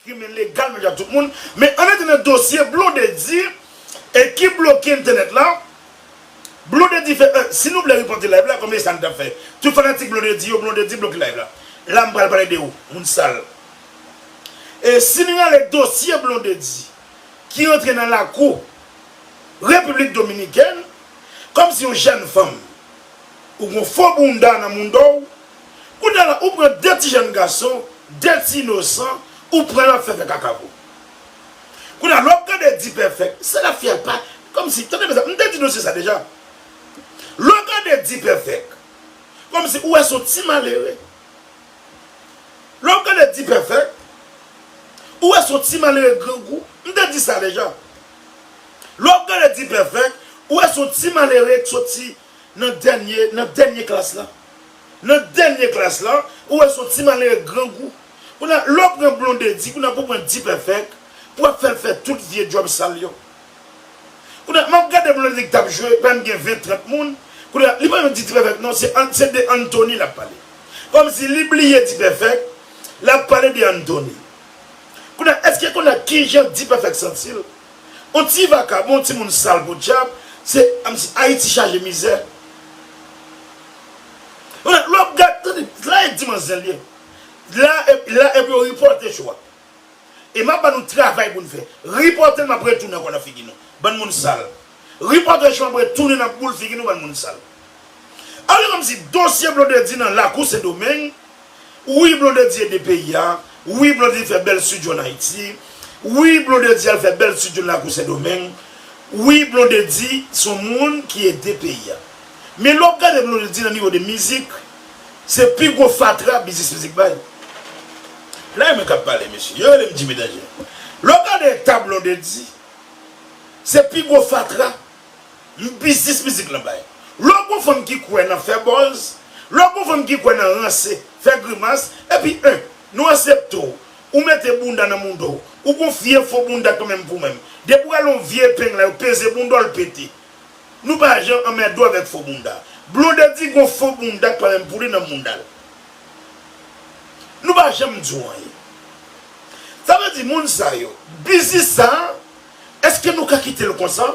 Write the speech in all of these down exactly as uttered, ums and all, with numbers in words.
Men legal, men ak tout moun. Men ann antre nan dosye Blondedy, e ki bloke entènèt la. Blondedy fè, eh, si nou vle ripòte live la, kòm e sa n t ap fè. Tout fanatik Blondedy yo, Blondedy bloke live la. La, m pral pale de ou, moun sal. E si nou rale dosye Blondedy, ki antre nan lakou Repiblik Dominikèn, kòmsi yon jèn fanm, ou gon fo bounda nan mounda w, kounye a la, ou pran de ti jèn gason, de ti inosan, ou pran yo ap fè fè kaka pou. Kounye a, lè w ap gade D-Perfect, sa l ap fè a pa, kòmsi, tande byen sa, m te di nou se sa deja. Lè w ap gade D-Perfect, kòmsi ou wè se yon ti malere. Lè w ap gade D-Perfect, ou wè se yon ti malere grangou. M te di sa deja. Lè w ap gade D-Perfect, ou wè se yon ti malere k soti nan dènye, nan dènye klas la. Nan dènye klas la, ou wè se yon ti malere grangou. Kounye a, lè w pran Blondedy, kounye a pou w pran D-Perfect, pou w ap fè l fè tout vye djòb sal yo. Kounye a, m ap gade Blondedy k t ap jwe, pa m gen ven, trant moun. Kounye a, li pa menm di T-Perfect non, se An-, se de Anthony l ap pale. Kòmsi li bliye T-Perfect, l ap pale de Anthony. Kounye a, èske kounye a kijan T-Perfect santi l? On ti vakabon, on timoun sal podyab, se, kòmsi Ayiti chaje mizè. Kounye a, lè w ap gade, tande, la e di manzè l ye. La, e, la, epi yo ripòte cho a. E m ap ban nou travay pou n fè. Ripòte l, m ap retounen ankò nan figi nou. Bann moun sal. Ripòte cho a, m ap retounen nan boul figi nou, bann moun sal. Ale kòmsi dosye Blondedy nan lakou Sendomeng. Wi, Blondedy ede peyi a. Wi, Blondedy fè bèl estidyo ann Ayiti. Wi, Blondedy al fè bèl estidyo nan lakou Sendomeng. Wi, Blondedy se yon moun ki ede peyi a. Men lè w ap gade Blondedy nan nivo de mizik, se pi gwo fatra biznis mizik bay. La e mwen k ap pale, mesye. Yo rele m Jimmy Danger. Lè w gade eta Blondedy, se pi gwo fatra biznis mizik lan bay. Lè w gon fanm ki kwè nan fè buzz, lè w gon fanm ki kwè nan ranse, fè grimas, epi en, nou aksepte w, ou mete bounda nan mounda w, ou gon vye fo bounda kanmenm pou mwen. Depi w al yon vye epeng la, yo peze bounda w, l pete. Nou pa janm anmède w avèk fo bounda. Blondedy gon fo bounda k pa menm pou li nan mounda l. Nou pa janm di w anyen. Sa vle di moun sa yo, biznis sa a, èske nou ka kite l konsa?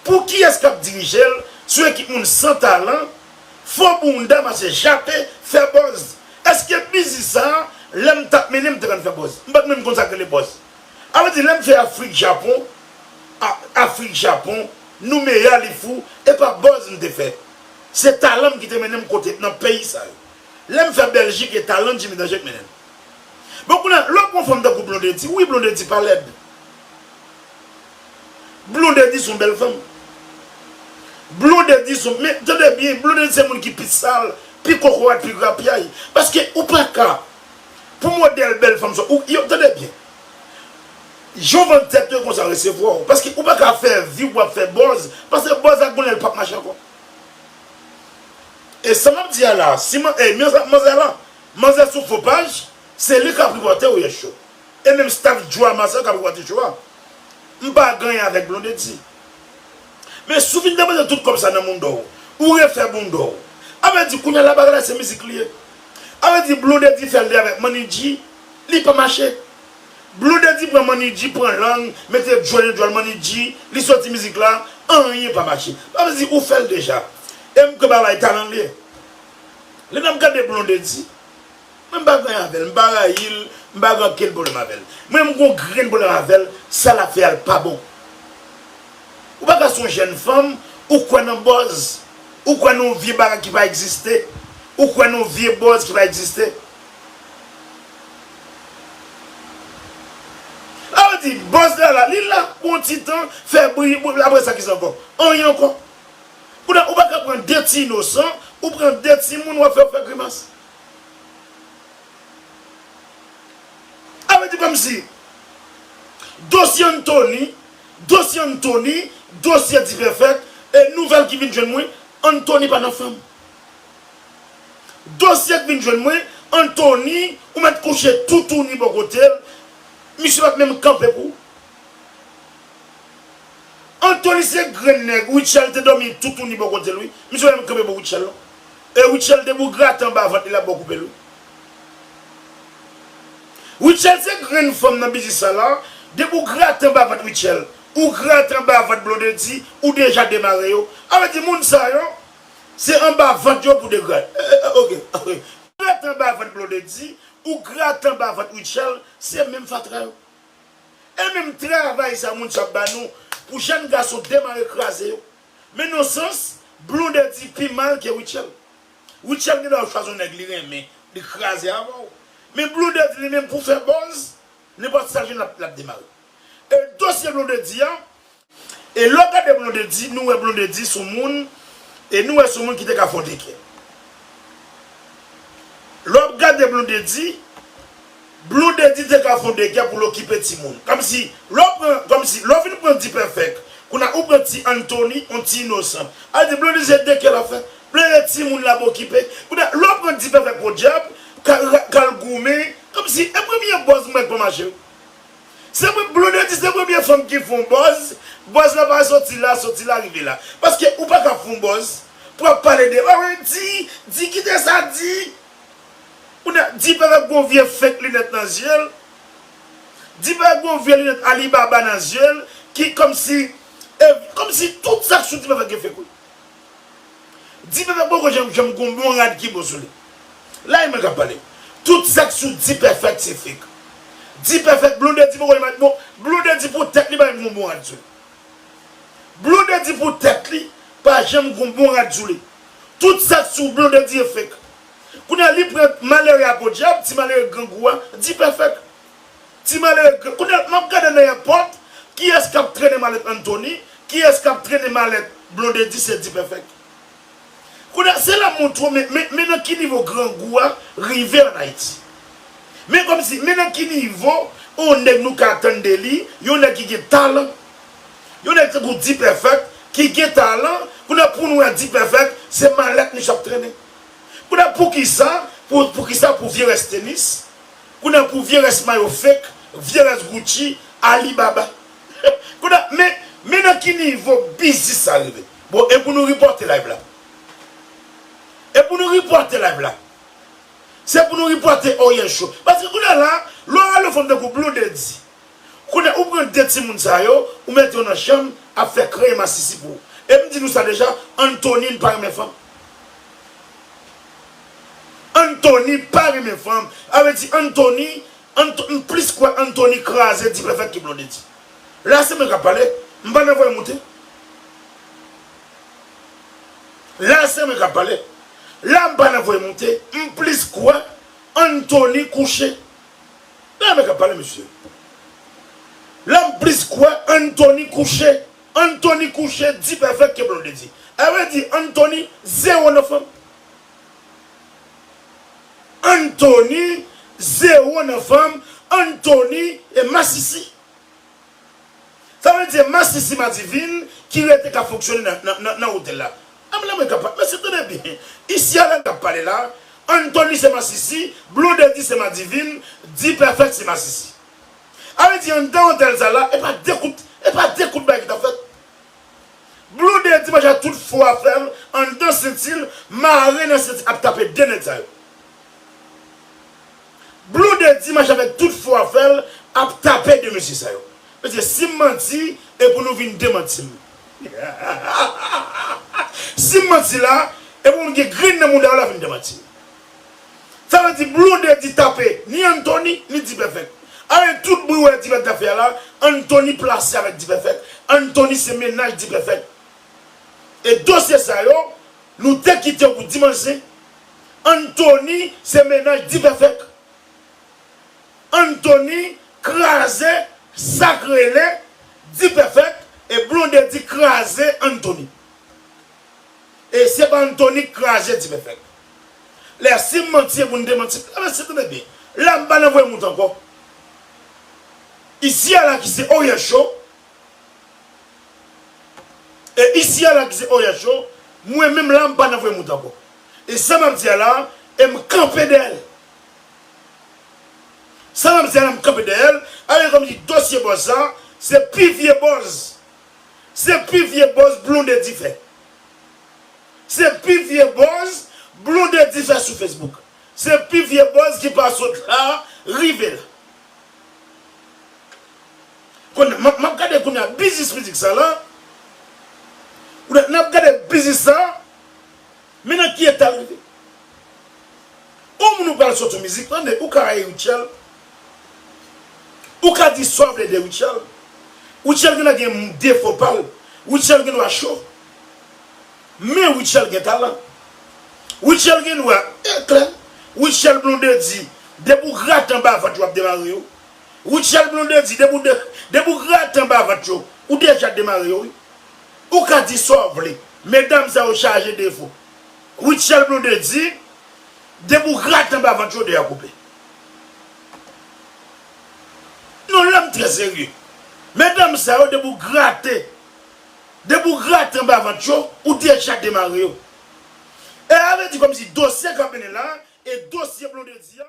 Pou kiyès k ap dirije l? Se yon ekip moun san talan, fo bounda, mache jape, fè buzz. Èske biznis sa a, lè m t ap mennen, m te konn fè buzz? M pa t menm konn sa k rele buzz. A vle di, lè m fè Afrik Japon, a, Afrik Japon, Noumeya, Lifou, e pa buzz m te fè. Se talan m ki te mennen m kote, nan peyi sa yo. Lè m fè Bèljik, e talan Jimmy Danger k mennen m. Bon, kounye a, lè w ap pran fanm tankou Blondedy, wi, Blondedy pa lèd. Blondedy se yon bèl fanm. Blondedy se yon, men, tande byen, Blondedy se moun ki pi sal, pi kokorat, pi grapyay. Paske ou pa ka, pou modèl bèl fanm sa, ou, yo, tande byen. Jan w vann tèt ou, e konsa yo resevwa w. Paske ou pa ka fè vi w ap fè buzz, paske buzz la gon lè l p ap mache ankò. E sa m ap di a la, si man, ey, men sa, manzè la, manzè sou fo paj, se li k ap ripòte w, yes show. E menm staff Drama sa k ap ripòte show a. M pa gen anyen avèk Blondedy. Men si w fin depanse tout kòb sa nan mounda w, ou refè bounda w. A vle di, kounye a la bagay la se mizik li ye. A vle di, Blondedy fè l de avèk Manidji, li pa mache. Blondedy pran Manidji, pran lang, mete djòl nan djòl Manidji, li soti mizik la, anyen pa mache. Sa vle di ou fè l deja. E m kwè bagay la e talan l ye. Lè n ap gade Blondedy, mwen m pa gen anyen avè l, m pa rayi l, m pa gen okenn pwoblèm avè l. Mwen m gon grenn pwoblèm avè l, sa l ap fè a l pa bon. Ou pa ka se yon jèn fanm, ou kwè nan buzz, ou kwè nan yon vye bagay ki pa egziste, ou kwè nan yon vye buzz ki pa egziste. Sa vle di, buzz la la, li la pou yon ti tan, fè bri, bri, apre sa kisa ankò? Anyen ankò. Kounye a, ou pa ka pran de ti inosan, ou pran de timoun, w ap fè yo fè grimas. Sa vle di kòmsi dosye Anthony, dosye Anthony, dosye T-Perfect, e nouvèl ki vin jwenn mwen, Anthony pa nan fanm. Dosye k vin jwenn mwen, Anthony, ou mèt kouche toutouni bò kote l, misye p ap menm kanpe pou ou. Anthony se grenn nèg, Rutshelle te dòmi toutouni bò kote l, wi. Misye pa menm kanpe pou Rutshelle, non. E Rutshelle te pou grate anba vant li, l ap ba w koupe l, wi. Rutshelle se grenn fanm nan biznis sa la. Depi w grate anba vant Rutshelle, ou grate anba vant Blondedy, ou deja demare yo. Sa vle di moun sa yo, se anba vant yo pou degrade. Eh, eh, eh, ok, ok. Grate anba vant Blondedy, ou grate anba vant Rutshelle, se menm fatra yo. E menm travay sa moun sa ap ba nou pou jèn gason demare kraze yo. Men nan sans, Blondedy pi mal ke Rutshelle. Rutshelle gen dwa chwazi yon nèg li renmen, li kraze avè w. Men Blondedy li menm pou fè buzz, nenpòt sa l jwenn l ap, l ap demare. E dosye Blondedy a, e lè w gade Blondedy, nou wè Blondedy se yon moun, e nou wè se yon moun ki te ka fè yon dekè. Lè w ap gade Blondedy, Blondedy te ka fè yon dekè pou l okipe timoun. Kòmsi, lè w pran, kòmsi, lè w vin pran D-Perfect, kounye a ou pran ti Anthony, yon ti inosan. A di Blondedy se dekè l ap fè. Blondedy timoun l ap okipe. Kounye a, lè w pran D-Perfect podyab, k al, k al goumen, kòmsi, e premye buzz mwen k pa mache. Se mwen, Blondedy se premye fanm ki fè yon buzz. Buzz la pa soti la, soti la, rive la. Paske ou pa ka fè yon buzz pou ap pale de, ah wi, di, di kite sa di. Ou nan, D-Perfect gon vye fake linèt nan zye l. D-Perfect gon vye linèt Alibaba nan zye l. Ki kòmsi, e, kòmsi tout sa k sou D-Perfect gen fake wi. D-Perfect poko janm, janm gon bon rad ki bon sou li. La e mwen k ap pale. Tout sa k sou D-Perfect se fake. D-Perfect, Blondedy poko janm, bon, Blondedy pou tèt li pa janm gon bon rad sou li. Blondedy pou tèt li pa janm gon bon rad sou li. Tout sa k sou Blondedy e fake. Kounye a li pran malere a podyab, ti malere grangou a, D-Perfect. Ti malere, kounye a, m ap gade nan èpòt, kiyès k ap trennen malèt Anthony, kiyès k ap trennen malèt Blondedy, se D-Perfect. Kounye a, se la m montre w, men, men, men nan ki nivo grangou a rive ann Ayiti. Men kòmsi, men nan ki nivo yon nèg nou ka atann de li, yon nèg ki gen talan, yon nèg tankou D-Perfect, ki gen talan, kounye a pou nou wè D-Perfect, se malèt misye ap trennen. Kounye a, poukisa, pou, poukisa pou vye rès tenis, Kounye a pou vye rès mayo fake, vye rès Gucci, Alibaba. Kounye a, men, men nan ki nivo biznis sa rive. Bon, e pou nou ripòte live la. E pou nou ripòte live la. Se pou nou ripòte Oriel Show. Paske kounye a la, lè w rele yon fanm tankou Blondedy, kounye a ou pran de timoun sa yo, ou mete yo nan chanm, ap fè kreye masisi pou ou. E m di nou sa deja, Anthony pa renmen fanm. Anthony pa renmen fanm. Sa vle di Anthony, Anto-, m plis kwè Anthony kraze D-Perfect ke Blondedy. La se mwen k ap pale, m pa nan voye moute. La se mwen k ap pale. La m pa nan voye moute, m plis kwè Anthony kouche. La mwen k ap pale, mesye. La m plis kwè Anthony kouche. Anthony kouche D-Perfect ke Blondedy. Sa vle di Anthony zewo nan fanm. Anthony zewo nan fanm. Anthony e masisi. Sa vle di masisi madivin ki rete k ap fonksyone nan, nan, nan, nan otèl la. Ann la mwen k ap pale. Mesye, tande byen. Isi a la m k ap pale la. Anthony se masisi, Blondedy se madivin, D-Perfect se masisi. Sa vle di anndan otèl sa la, e pa de kout, e pa de kout bagay ki t ap fèt. Blondedy mache ak tout fo afè l anndan senti l, mare nan senti ap tape de nèg sa yo. Blondedy mache avèk tout fo afè l ap tape de mesye sa yo. Mesye, si m manti, e pou nou vin demanti m. Si m manti la, e pou moun gen grenn nan mouda yo la vin demanti m. Sa vle di Blondedy tape ni Anthony, ni D-Perfect. Avèk tout bri w wè D-Perfect ta fè a la, Anthony plase avèk D-Perfect. Anthony se mennaj D-Perfect. E dosye sa yo, nou te kite yo pou dimanch sen. Anthony se mennaj D-Perfect. Anthony kraze sa k rele D-Perfect e Blondedy kraze Anthony. E se pa Anthony k kraze D-Perfect. Lè si m manti e pou n demanti m, mesye tande byen. La m pa nan voye moute ankò. Isi a la ki se Oriel Show. E isi a la ki se Oriel Show, mwen menm la m pa nan voye moute ankò. E sa m ap di a la, e m kanpe dèyè l. Sa m ap di a la, m kanpe dèyè l. Alò kòmsi dosye buzz sa, se pi vye buzz. Se pi vye buzz Blondedy fè. Se pi vye buzz Blondedy fè sou Facebook. Se pi vye buzz ki pa sot la, rive la. Bon, m ap, m ap gade kounye a biznis mizik sa la. Ou wè, n ap gade biznis sa. Men nan ki eta l rive. Yon moun ou pral sot yon mizik, tande, ou ka rayi Rutshelle. Ou ka di sa w vle de Rutshelle. Rutshelle gen dwa gen defo pa l. Rutshelle gen dwa cho. Men Rutshelle gen talan. Rutshelle gen dwa eklè. Rutshelle Blondedy, depi w grate anba vant yo, ap demare yo. Rutshelle Blondedy, depi w de, depi w grate anba vant yo, ou deja demare yo, wi. Ou ka di sa w vle. Medam sa yo chaje defo. Rutshelle Blondedy, depi w grate anba vant yo, de a koupe. Non, la m trè serye. Medam sa yo, depi w grate, depi w grate anba vant yo, ou deja demare yo. E a vle di kòmsi dosye k ap mennen la, e dosye Blondedy a,